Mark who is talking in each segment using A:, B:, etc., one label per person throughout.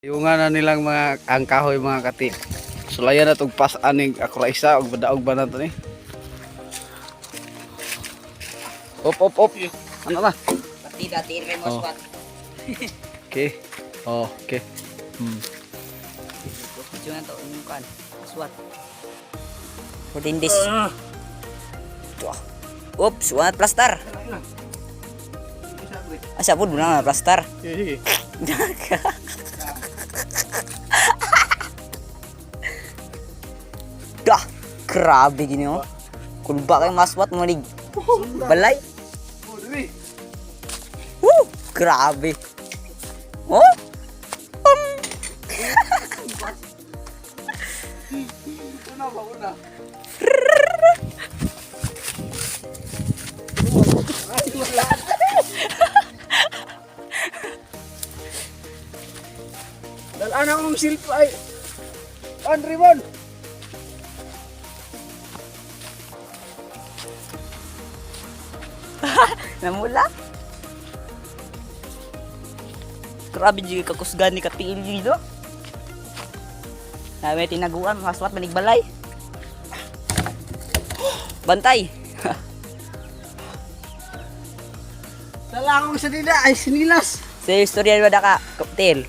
A: Yung nga na nilang mga ang kahoy, mga kati. Sulayan na tong pas-aning ako isa og badaog ba na to ni. Op op op. Ano na?
B: Partida, tirre mo
A: Oh.
B: swat.
A: Okay. Oh, okay.
B: Medyo na to, yung kan. Swat. 14 days. Tuah. Oops, wala plastar. Asa po, na plastar.
A: Sige, sige.
B: Dah, grabe gini oh. Kulba kayo maswat mo nig. Balay.
A: Oh, dili.
B: Woo, grabe. Oh,
A: Una ba una? Dalaan akong silpa ay. An ribbon.
B: Namula. Grabe jud kakusgan ni katiil dito. Namin tinaguan, maswat manigbalay. Bantay.
A: Dala akong sanila ay sinilas.
B: Sa istorya ba ka, kaptil?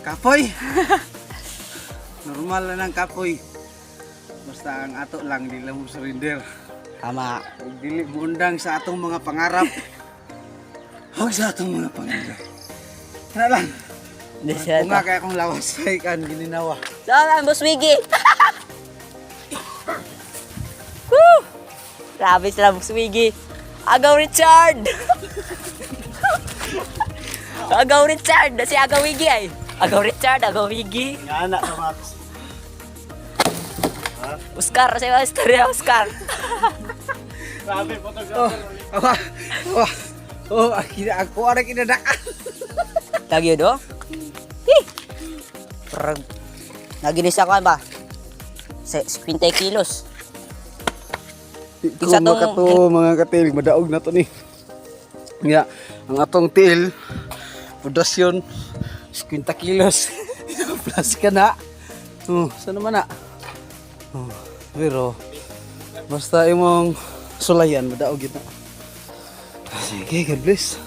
A: Kapoy. Normal na ng kapoy. Basta ang ato lang, di lang mo surrender.
B: Tama.
A: Ug dili muundang sa atong mga pangarap. Huwag sa atong mga pangarap. Tara lang.
B: Hindi siya.
A: Bunga kaya akong lawas ay kan gininawa.
B: Salamat, Boss Wiggy! Woo! Grabe sila, Boss Wiggy. Agaw Richard! Agaw Richard! Si Agaw Wiggy ay. Agaw Richard, Agaw Wiggy.
A: Nga anak ka, Max.
B: Oscar, sa mga istorya, Oscar.
A: Grabe photographer. Oh, awa. Oh, oh, ako ara kinadakan.
B: Lagi yun, oh. Eh! Parang, naginis ako ba? Sa 50 kilos.
A: Ito
B: Isa tong-
A: makato mga katil, madaog na to ni. Nga, ang atong til, pudasyon, 50 kilos. Plus ka na. Oh, saan naman na? Oh, pero, basta imong sulayan, madaog yun na. Sige, God bless.